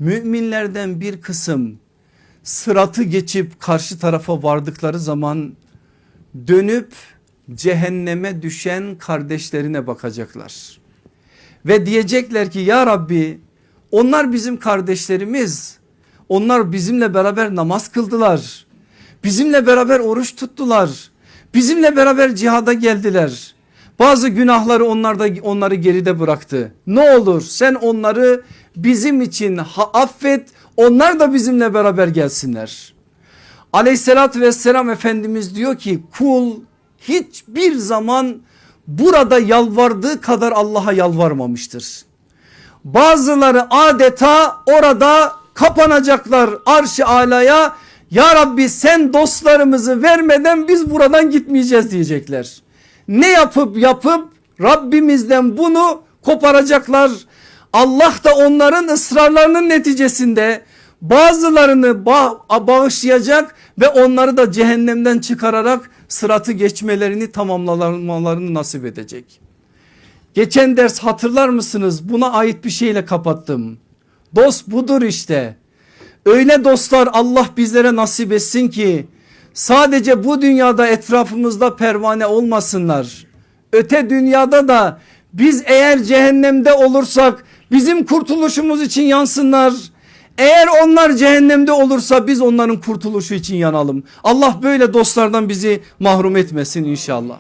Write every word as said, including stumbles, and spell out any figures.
Müminlerden bir kısım sıratı geçip karşı tarafa vardıkları zaman dönüp cehenneme düşen kardeşlerine bakacaklar. Ve diyecekler ki, "Ya Rabbi, onlar bizim kardeşlerimiz. Onlar bizimle beraber namaz kıldılar. Bizimle beraber oruç tuttular. Bizimle beraber cihada geldiler. Bazı günahları onlar da, onları geride bıraktı. Ne olur sen onları bizim için ha-, affet, onlar da bizimle beraber gelsinler." Aleyhissalatü vesselam Efendimiz diyor ki, "Kul hiçbir zaman burada yalvardığı kadar Allah'a yalvarmamıştır." Bazıları adeta orada kapanacaklar Arş-ı Ala'ya. "Ya Rabbi, sen dostlarımızı vermeden biz buradan gitmeyeceğiz," diyecekler. Ne yapıp yapıp Rabbimizden bunu koparacaklar. Allah da onların ısrarlarının neticesinde bazılarını ba-, bağışlayacak ve onları da cehennemden çıkararak sıratı geçmelerini, tamamlamalarını nasip edecek. Geçen ders, hatırlar mısınız? Buna ait bir şeyle kapattım. Dost budur işte. Öyle dostlar Allah bizlere nasip etsin ki sadece bu dünyada etrafımızda pervane olmasınlar. Öte dünyada da biz eğer cehennemde olursak bizim kurtuluşumuz için yansınlar. Eğer onlar cehennemde olursa biz onların kurtuluşu için yanalım. Allah böyle dostlardan bizi mahrum etmesin inşallah.